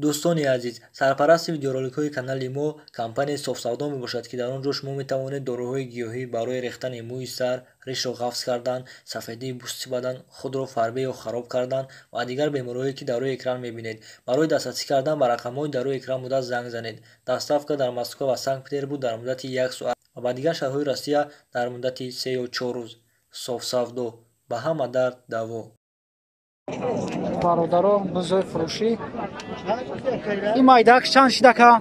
Дӯстони азиз, сарпарасти видеороликҳои канали мо компанияи Софсавдо мебошад, ки дар он ҷо шумо метавонед доруҳои гиёҳӣ барои рехтани мӯи сар, ришро ғафз кардан, сафедии пӯсти бадан, худро фарбе ё хароб кардан ва дигар бемориҳое, ки дар рӯи экран мебинед. Барои дастрасӣ кардан ба рақамҳои дар рӯи экран буда занг занед. Доставка дар Москва ва Санкт-Петербург дар муддати 1 соат ва ба дигар шаҳрҳои Россия дар муддати 3 ё 4 рӯз. Софсавдо ба ҳама дард даво. Бародаро, бузои фурӯшӣ. Ин майдак чанд шидака?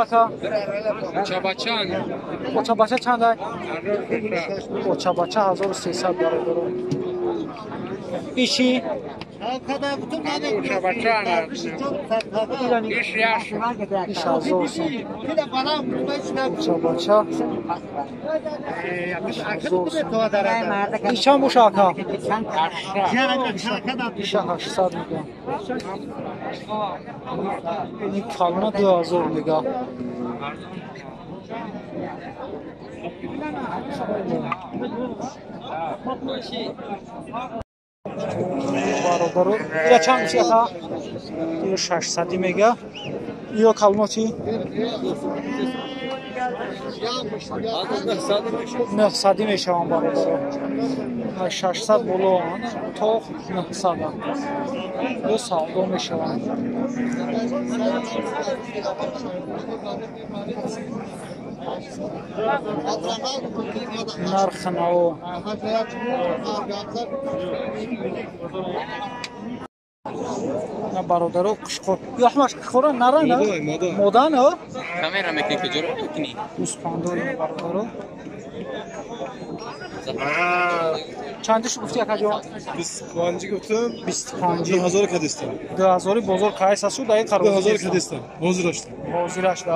Ака? Очабача чанда? Очабача 1300 бародаро. Иши? Иш 1000 сом. Очабача 1000 сом. Иш чанд боша ака? Иша 800 мега. Ин калона 2000 мега. Бародаро, ира чанд меши ака? Ира 600 мега. Иё калоно чӣ? 900 мешаванд бародаро. 600 болоанд то 900. Ё савдо мешаванд. Нархи наво. На бародаро қишқор. Ё ҳамаш қишқора нара на? Мода на? Камера мекунӣ ки ҷуро мекунӣ? Гӯспандори бародаро. Чандиш гуфти акаҷон? 25 гуфтам. 25. 2000 кадистам. 2000 бозор қайс аст даи қарор. 2000 кадистам. Ҳозир аштам. Ҳозир ашта.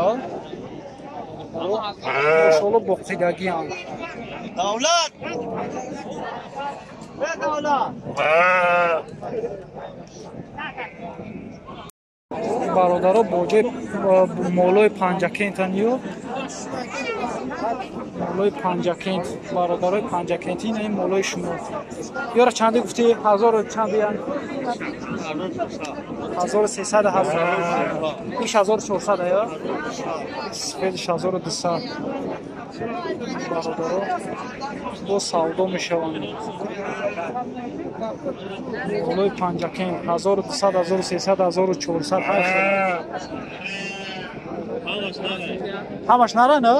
Иншоалло боқидагиам. Давлат! Давлат! Бародаро бо ҷои молои Панҷакентан ё молои Панҷакент, бародарои Панҷакентӣ, ин молои шумо. Ёра чанде гуфтӣ? Ҳазору чандиян? 1300 ҳазор. Иш 1400 ё? Сифедиш 1200. Бародаро бо савдо мешаванд. Молои Панҷакент 1200, 1300, 1400 ҳар хел. Ҳамаш нара на?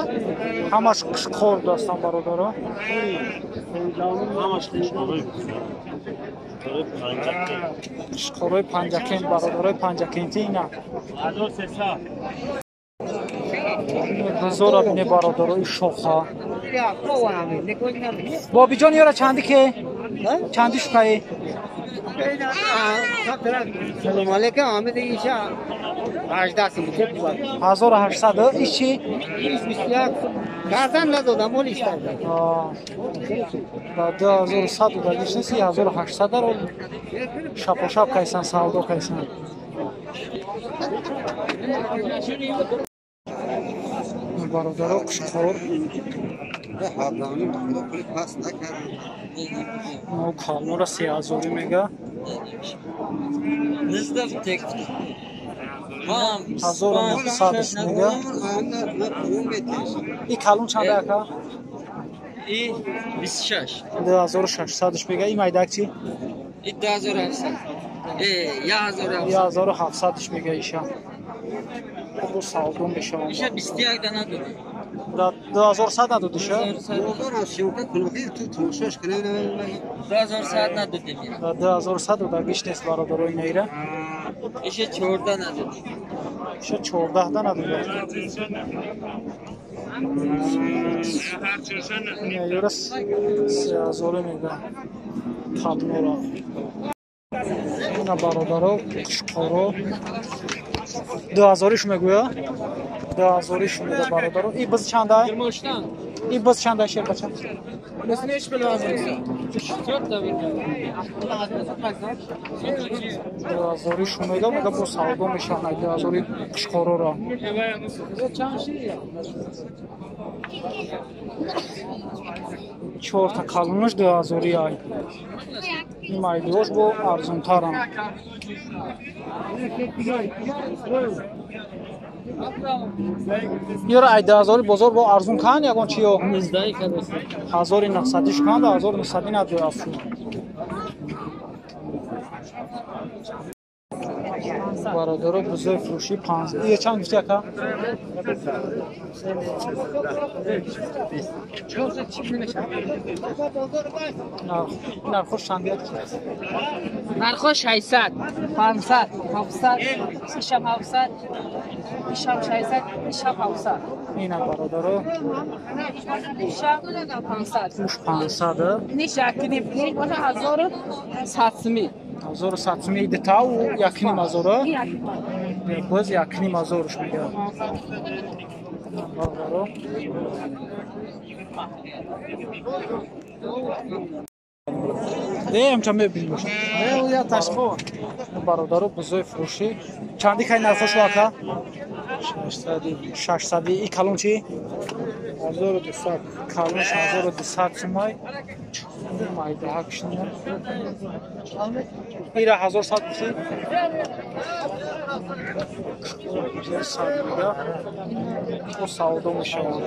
Ҳамаш қишқор дастан бародаро. Қишқорои Панҷакент, бародарои Панҷакентӣ ина. Ҳазора бине бародарои шоха. Бобиҷон ёра чанди ке? Чанди шукаи? Салом алейкум, ҳамида иша 1800. Иш чӣ? Гардан надодам, олиш кардам. 2100 додагиш нест, 1800 ро шапошап кайсан, савдо кайсан. Бародаро қишқор. Калонро 3000 мега. 1900 мега. И калон чанда ака? И 26. 2600 мега. И майдак чӣ? И 2700. 1700 мега иша. Бо савдо мешаванд. Иша 21 да надодӣ. 2100 надодиша? 2100 надодем. 2100 додагиш нест бародарои наира. Иша 14 надодӣ. Иша 14 да надодӣ. Наира 3000 мега. Калонро. Ина бародаро қишқоро 2000 мегӯя? 2000 мега бародаро. И биз чанда? И биз чанда шербача? 2000 мега, мега бо савдо мешаванд 2000 қишқороро. Чорта калонаш 2000 ай. Ин майдиҳош бо арзонтаранд. Ёра ай 2000 бозор бо арзон кан ягон чиё? 1900-иш кан, 1900 надорад. Бародаро бузои фурӯшӣ 5. Ия чанд гуфти ака? Нархош чанд як? Нархош 600, 500, 700, ишам 700, ишам 600, ишам 700. Ина бародаро. Ишам 500. Уш 500. Ниш якини, боша 1100 сми. 1100 сми дитау 1.5 ҳазора. Боз 1.5 ҳазорш мегирад. Бародаро. Ем ча мебинем. Я ташхо. Бародаро бузои фурӯшӣ. Чанди кай нархош ака? 600. 600. И калон чи? 1200. Калон 1200 сумай. Майдаҳа кишина. Ира 1100 гуфти? 1100 мега. Бо савдо мешавад.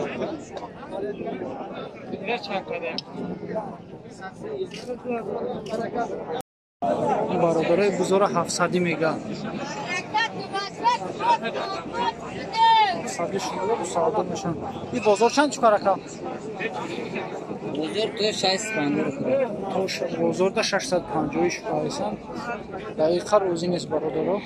Бародарои бузора 700 мега. 700 шумо бо савдо мешавад. И бозор чанд чукар ака? Бозор то 650. То бозор да 650 шукарисан. Дақиқа рӯзӣ нест бародаро.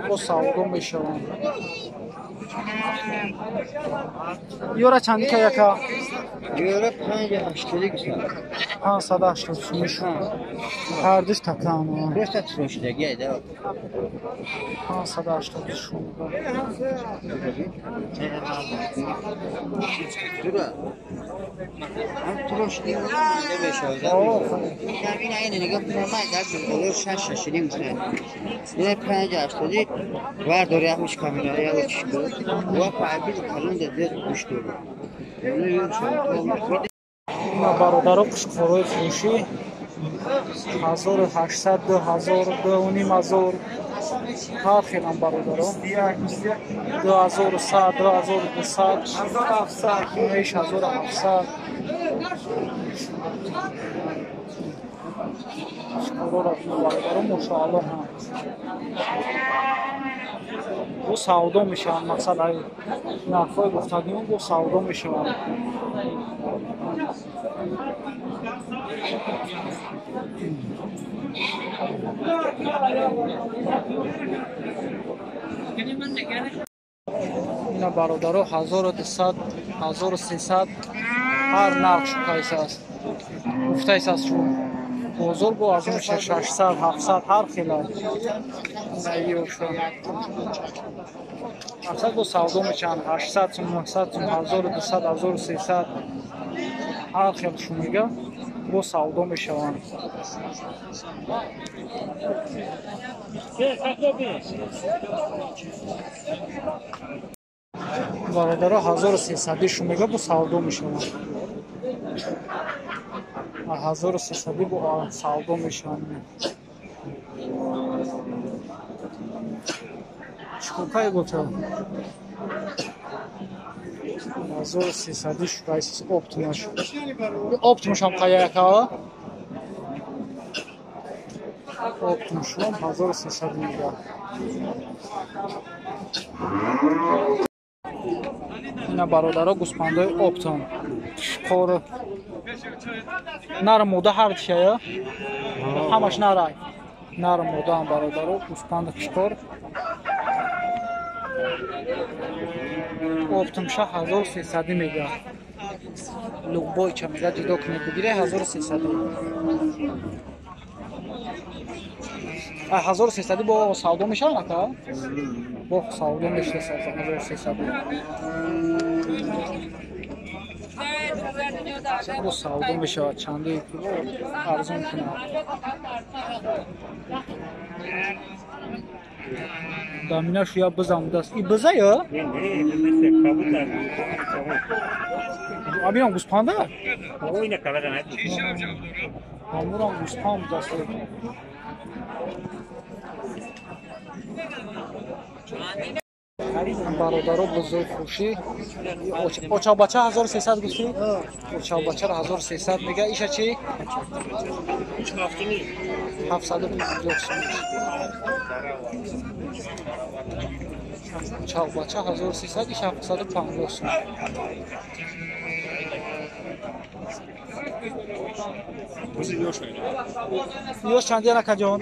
Бо савдо мешаванд. Ёра чанди ка яка? Ёра 580 гуфтам. 580 сумиш. Ҳардуш такан. Просто тушдаги айда. 580 сум. Дура. Ҳам тушдаги намешавад. Ин айна нигоҳ кунам, ман дар боло 6 6 гуфтам. Ина 580 вардор яхуш камера яхуш буд. Ва пабил калон да зед гӯш дорад. Бародаро қушқорои фурӯшӣ 1800, 2000, 2500 ҳар хелам бародаро. 2100, 2200, 1700. Қушқороро бародаро мошоалло ҳам. Бо савдо мешаванд, мақсад ай нархҳои гуфтагиҳо бо савдо мешаванд. Ина бародаро 1200, 1300 ҳар нарх шукайсааст. Гуфтайсааст шу. Бозор бо арзон 600, 700 ҳар хела. Мақсад бо савдо мешаванд 800 сум, 900 сум, 1200, 1300 ҳар хел шу мега бо савдо мешаванд. Бародаро 1300 шу мега бо савдо мешаванд. 1300 бо савдо мешаванд. Чикор гуфта? 1300 шукайсис оптимаш. Оптимаш ҳам қая яка? Оптимаш ҳам 1300 мега. Ина бародаро гӯспандои оптом. Қор нар мода ҳар чия? Ҳамаш нарай. Нар модаам бародаро гӯспанди хушкор. Оптимша 1300 мега. Лугбойча мега ҷудо кунед бигире 1300. 1300 бо савдо мешавад ака? Бо савдо мешавад 1300. Бо савдо мешавад чанде арзон кунад. Дамина шуя бизам будаст. И биза ё? Абинам гӯспанда? Амурам гӯспанд будаст. Бародаро бузург хушӣ. Очавбача 1300 гуфтӣ? Очавбачаро 1300 мега. Иша чӣ? 750 сом. Очавбача 1300, иша 750 сом. Ёш чанд яна ҷон?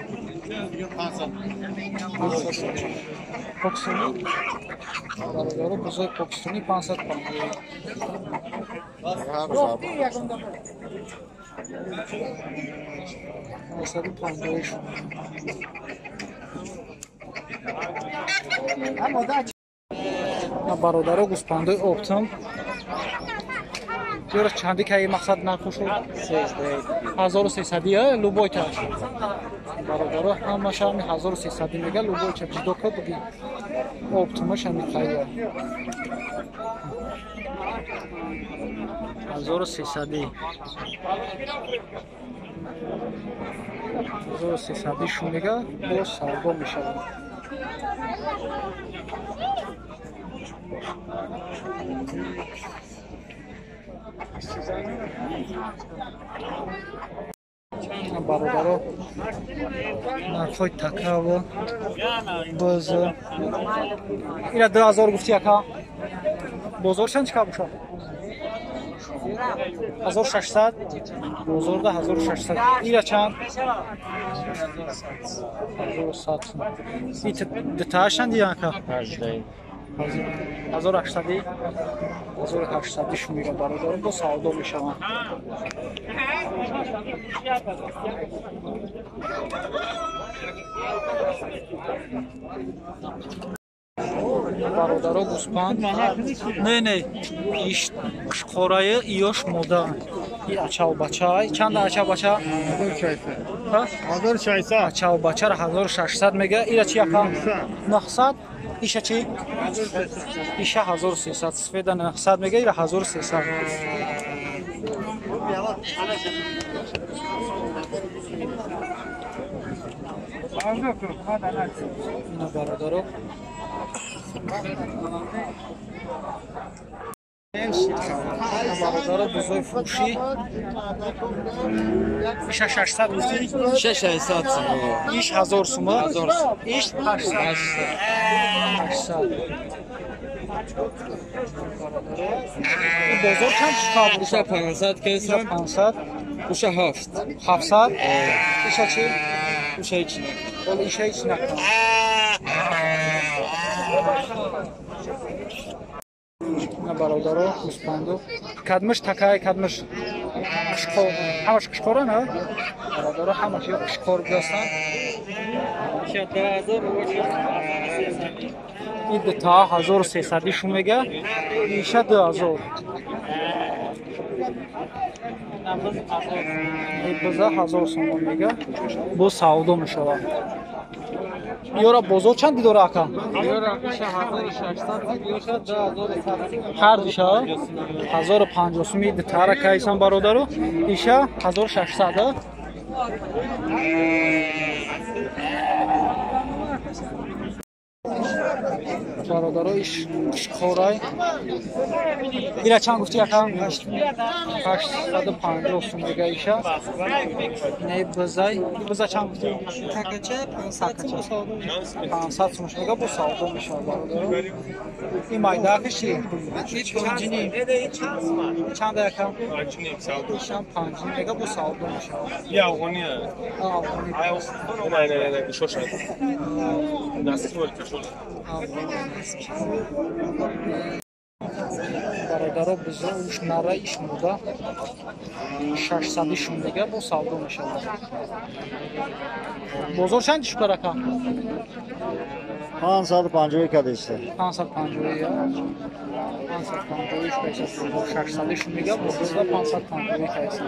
500. Покистонӣ? Бародаро бузои покистонӣ 550. 550. Бародаро гӯспандои оптом. Ёра чанди кай мақсад нархошу? 1300 любойташ. Бародаро ҳамаша ҳами 1300 мега любойча ҷудо ка буги. Оптумаш ҳами қайя. 1300. 1300 шу мега боз савдо мешавад. Бародаро нархҳои такаво боз ира 2000 гуфти яка бозор чанд чика буша? 1600 бозорда 1600 ира чанд? 1100 и дутаашанд яка 1800 1800 шумега бародаро бо савдо мешаванд. Бародаро гӯспанд не не иш қушқораи иёш мода и ачавбача чанда ачавбача? 1600 ачавбачаро 1600 мега. Ира чи яка? 900 иша чи? Иша 1300 сфеда 900 мега ира 1300. Ина бародаро бародаро бузои фурӯшӣ иша 600 гуфтӣ? 600 сум. Иш 1000 сум. Иш 800. 800. Бозор чанд шука? Иша 500 кесам. 500. Уша 7. 700. Иша чӣ? Уша ҳеч не. Ола иша ҳеч накунам. Бародаро гӯспанду кадмиш такай кадмиш қушқор ҳамаш қушқора на бародаро ҳамаш ё қушқор будастанд. И дута 1300 шу мега иша 2000. Биза 1000 сомон мега бо савдо мешавад. Ёра бозор чанд дидора ака? Ёра 1600 ёша 2100. Ҳар душа 1050 суми дутара кайсан бародаро иша 1600. Бародаро иш қушқорай ира чанд гуфти ака? 850 сум мега иша. Не бизай биза чанд гуфти? Такача 500 сум савдо. 500 сум мега бо савдо мешавад бародаро. И майдакаш чи? Чанд ака? 5 5 мега бо савдо мешавад. Я афғония. Афғони. Не не не гӯшоша. Настрой кашол. Бародаро бизо уш нара иш муда 600 шум мега бо савдо мешавад. Бозор чанд шукар ака? 550 кадеста. 550 я. 550 кайса 600 шум мега бозорда 550 кайса.